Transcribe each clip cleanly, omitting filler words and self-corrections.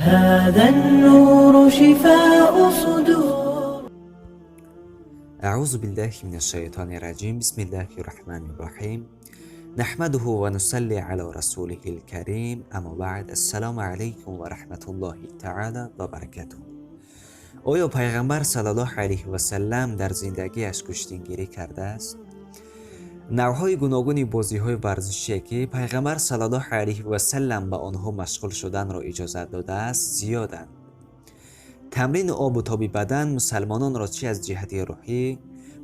هذا النور شفاء صدور. أعوذ بالله من الشيطان الرجيم. بسم الله الرحمن الرحيم. نحمده ونصلي على رسوله الكريم. أما بعد، السلام عليكم ورحمة الله تعالى وبركاته. Оё пайғамбар саллаллоҳу алайҳи васаллам дар зиндагиаш гӯштингирӣ кардааст? Навъҳои гуногуни бозиҳои варзишие, ки пайғамбар саллаллоҳу алайҳи васаллам ба онҳо машғул шуданро иҷозат додааст, зиёданд. Тамрину обу тоби бадан мусалмононро чӣ аз ҷиҳати рӯҳӣ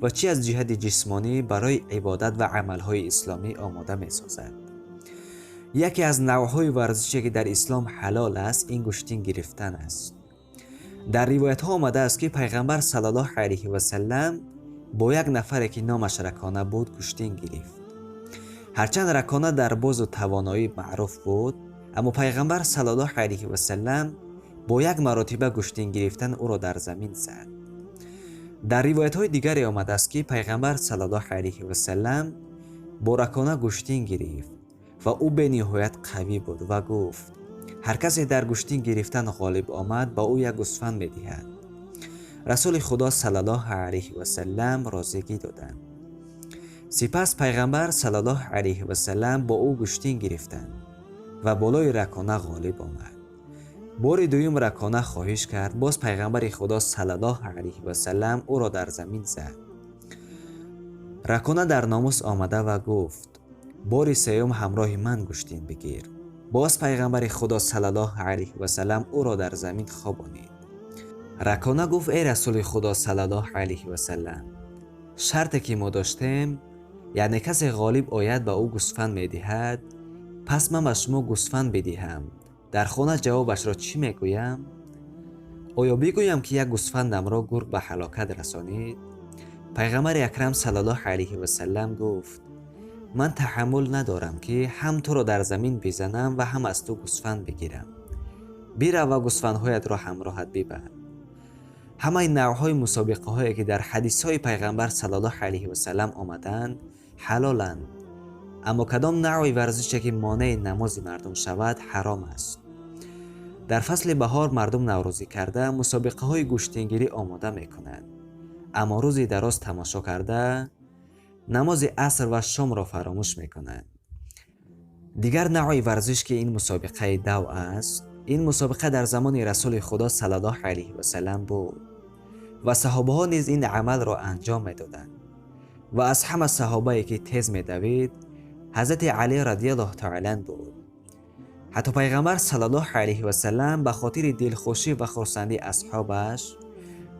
ва чӣ аз ҷиҳати ҷисмонӣ барои ибодат ва амалҳои исломӣ омода месозад. Яке аз навъҳои варзише, ки дар ислом ҳалол аст, ин гӯштин гирифтан аст. Дар ривоятҳо омадааст, ки пайғамбар саллаллоҳу алайҳи васаллам бо як нафаре, ки номаш Ракона буд, гӯштин гирифт. Ҳарчанд Ракона дар бозу тавоноӣ маъруф буд, аммо пайғамбар саллаллоҳу алайҳи васаллам бо як маротиба гӯштин гирифтан ӯро дар замин зад. Дар ривоятҳои дигаре омадааст, ки пайғамбар саллаллоҳу алайҳи васаллам бо Ракона гӯштин гирифт ва ӯ бениҳоят қавӣ буд ва гуфт: ҳар касе дар гӯштин гирифтан ғолиб омад, ба ӯ як гӯсфанд медиҳад. Расули Худо саллаллоҳу алайҳи васаллам розигӣ доданд. Сипас пайғамбар саллаллоҳу алайҳи васаллам бо ӯ гӯштин гирифтанд ва болои Ракона ғолиб омад. Бори дуюм Ракона хоҳиш кард, боз пайғамбари Худо саллаллоҳу алайҳи васаллам ӯро дар замин зад. Ракона дар номус омада ва гуфт: бори сеюм ҳамроҳи ман гӯштин бигир. Боз пайғамбари Худо саллаллоҳу алайҳи васаллам ӯро дар замин хобонид. Ракона гуфт: эй расули Худо саллаллоҳу алайҳи васаллам, шарте ки мо доштем, яъне касе ғолиб ояд, ба ӯ гӯсфанд медиҳад, пас ман ба шумо гӯсфанд бидиҳам, дар хона ҷавобашро чӣ мегӯям? Оё бигӯям, ки як гӯсфандамро гург ба ҳалокат расонид? Пайғамбари акрам саллаллоҳу алайҳи васаллам гуфт: ман таҳаммул надорам, ки ҳам туро дар замин бизанам ва ҳам аз ту гӯсфанд бигирам. Бирав ва гӯсфандҳоятро ҳамроҳат бибар. Ҳамаи навъҳои мусобиқаҳое, ки дар ҳадисҳои пайғамбар саллаллоҳу алайҳи васаллам омадаанд, ҳалоланд, аммо кадом навъи варзише, ки монеи намози мардум шавад, ҳаром аст. Дар фасли баҳор мардум наврӯзӣ карда, мусобиқаҳои гӯштингирӣ омода мекунанд, аммо рӯзи дароз тамошо карда, намози аср ва шомро фаромӯш мекунанд. Дигар навъи варзиш, ки ин мусобиқаи дав аст, ин мусобиқа дар замони расули Худо саллаллоҳу алайҳи васаллам буд ва саҳобаҳо низ ин амалро анҷом медоданд ва аз ҳама саҳобае, ки тез медавид, ҳазрати Алӣ радиаллоҳу таала ан буд. Ҳатто пайғамбар саллаллоҳу алайҳи васаллам ба хотири дилхушӣ ва хурсандии асҳобаш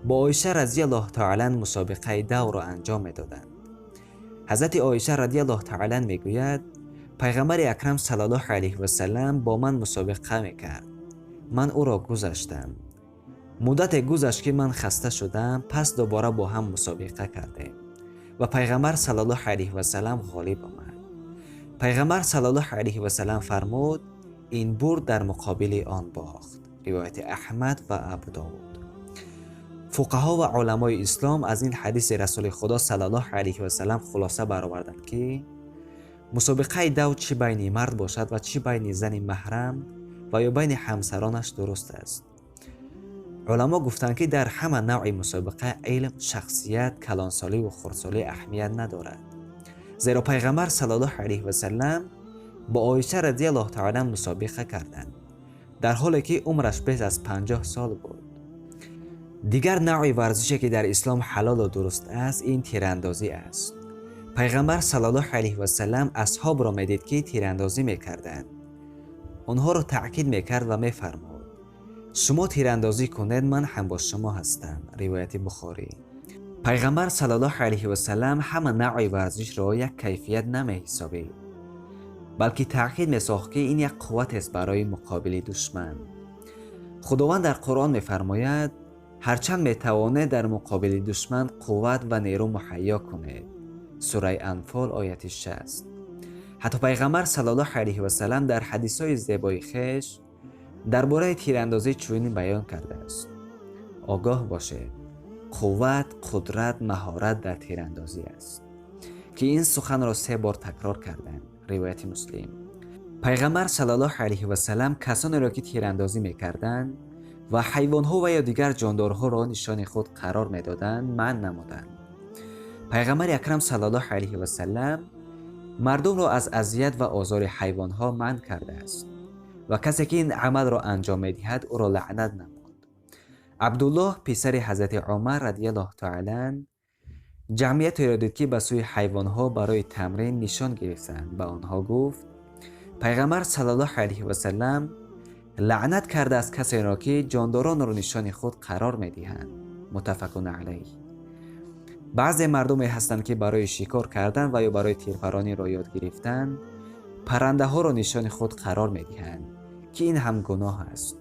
бо Оиша радиаллоҳу таала ан мусобиқаи давро анҷом медоданд. Ҳазрати Оиша радиаллоҳу таала ан мегӯяд: пайғамбари акрам саллаллоҳу алайҳи васаллам бо ман мусобиқа мекард. Ман ӯро гузаштам. Муддате гузашт, ки ман хаста шудам. Пас дубора бо ҳам мусобиқа кардем ва пайғамбар саллаллоҳу алайҳи васаллам ғолиб омад. Пайғамбар саллаллоҳу алайҳи васаллам фармуд: ин бурд дар муқобили он бохт. Ривояти Аҳмад ва Абудовуд. Фуқаҳо ва уламои ислом аз ин ҳадиси расули Худо саллаллоҳу алайҳи васаллам хулоса бароварданд, ки мусобиқаи дав чӣ байни мард бошад ва чӣ байни зани маҳрам ва ё байни ҳамсаронаш дуруст аст. Уламо гуфтанд, ки дар ҳама навъи мусобиқа илм, шахсият, калонсолӣ хурдсолӣ аҳамият надорад, зеро пайғамбар саллаллоҳу алайҳи васаллам бо Оиша радиаллоҳу таала мусобиқа карданд, дар ҳоле ки умраш беш аз 50 сол буд. Дигар навъи варзише, ки дар ислом ҳалолу дуруст аст, ин тирандозӣ аст. Пайғамбар саллаллоҳу алайҳи васаллам асҳобро медид, ки тирандозӣ мекарданд. Онҳоро таъкид мекард ва мефармуд: шумо тирандозӣ кунед, ман ҳам бо шумо ҳастам. Ривояти Бухорӣ. Пайғамбар саллаллоҳу алайҳи васаллам ҳама навъи варзишро як кайфият намеҳисобид, балки таъкид месохт, ки ин як қувватест барои муқобили душман. Худованд дар Қуръон мефармояд: ҳарчанд метавонед, дар муқобили душман қувват ва нерӯ муҳайё кунед. Сураи Анфол, ояти 60. Ҳатто пайғамбар саллаллоҳу алайҳи васаллам дар ҳадисҳои зебои хеш дар бораи тирандозӣ чунин баён кардааст: огоҳ бошед, қувват, қудрат, маҳорат дар тирандозӣ аст, ки ин суханро се бор такрор карданд. Ривояти Муслим. Пайғамбар саллаллоҳу алайҳи васаллам касонеро, ки тирандозӣ мекарданд ва ҳайвонҳо ва ё дигар ҷондорҳоро нишони худ қарор медоданд, манъ намуданд. Пайғамбари акрам саллаллоҳу алайҳи васаллам мардумро аз азият ва озори ҳайвонҳо манъ кардааст ва касе ки ин амалро анҷом медиҳад, ӯро лаънат намуд. Абдуллоҳ, писари ҳазрати Умар радиаллоҳу таала ан, ҷамъиятеро дид, ки ба сӯи ҳайвонҳо барои тамрин нишон гирифтанд. Ба онҳо гуфт: «Пайғамбар саллаллоҳу алайҳи васаллам лаънат кардааст касеро, ки ҷондоронро нишони худ қарор медиҳанд». Муттафақун алайҳ. Баъзе мардуме ҳастанд, ки барои шикор кардан ва ё барои тирпарониро ёд гирифтан паррандаҳоро нишони худ қарор медиҳанд, ки ин ҳам гуноҳ аст,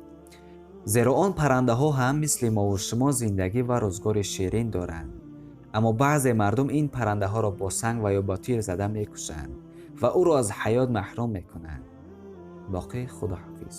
зеро он паррандаҳо ҳам мисли мову шумо зиндагӣ ва рӯзгори ширин доранд. Аммо баъзе мардум ин паррандаҳоро бо санг ва ё бо тир зада мекушанд ва ӯро аз ҳаёт маҳрум мекунанд. Боқӣ худоҳофиз.